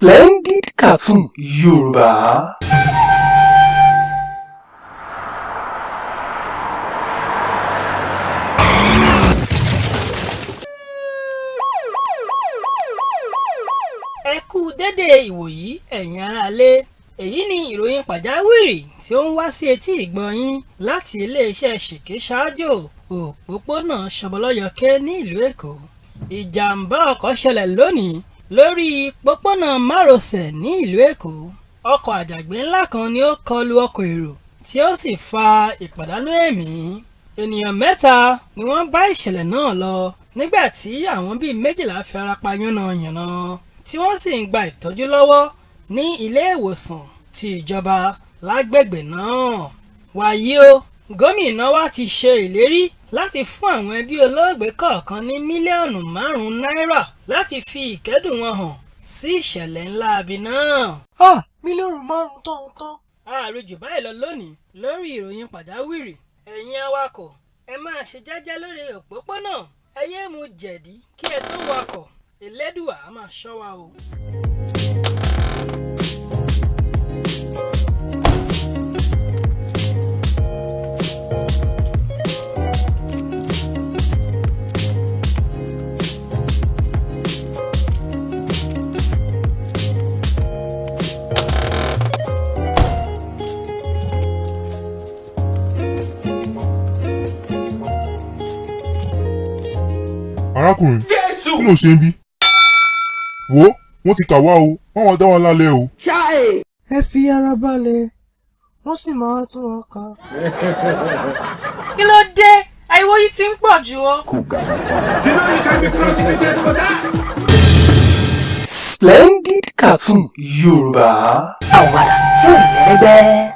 Splendid Cartoon Yorùbá. Ẹ kú dédé ìwòyí, ẹ̀yin aráalé. Èyí ni ìròyìn pàjáwìrì tí ó ń wá sí etí ìgbọ́ yín láti iléeṣẹ́ Ṣèké Ṣáájò, òpópónà Ṣọbọlọ́yọkẹ́ ní ìlú Èkó. Ìjàmbá ọkọ̀ ṣẹlẹ̀ lónìí lórí pópónà márosẹ̀ ní ìlú Èkó. Ọkọ̀ àjàgbé ńlá kan ni ó kọlu ọkọ̀ èrò tí ó sì fa ìpàdánù ẹ̀mí. Ènìyàn mẹ́ta ni wọ́n bá ìṣẹ̀lẹ̀ náà lọ, nígbà tí àwọn bíi 12 fi ara pa yánnayànna, tí wọ́n sì ń gba ìtọ́jú lọ́wọ́ ní ilé ìwòsàn ti ìjọba lágbègbè náà. Wàyí o, gómìnà wa ti ṣe ìlérí láti fún àwọn ẹbí olóògbé kọ̀ọ̀kan ní mílíọ̀nù 5 náírà láti fi ìkẹ́dùn wọn hàn sí ìṣẹ̀lẹ̀ ńlá abi náà. Ah, mílíọ̀nù 5 tán tán. Ààrẹ jù báyìí lọ lónìí lórí ìròyìn pàjáwìrì. Ẹ̀yin awakọ̀, ẹ máa ṣe jẹ́jẹ́ lórí òpópónà, ẹ yéé mu jẹ̀dí kí ẹ tó wakọ̀. Elédùà á máa ṣọ́ wa o. Arákùnrin, kí ló ṣe ń bí? Wo, wọ́n ti kà wá o, wọ́n wá dá wa lálẹ́ o. Ẹ fi ara balẹ̀, wọ́n sì máa tún wa ká. Kí ló dé? Ariwo yìí ti ń pọ̀ jù o. Splendid Cartoon Yorùbá. Àwàdà tí ò lẹ́lẹ́gbẹ́.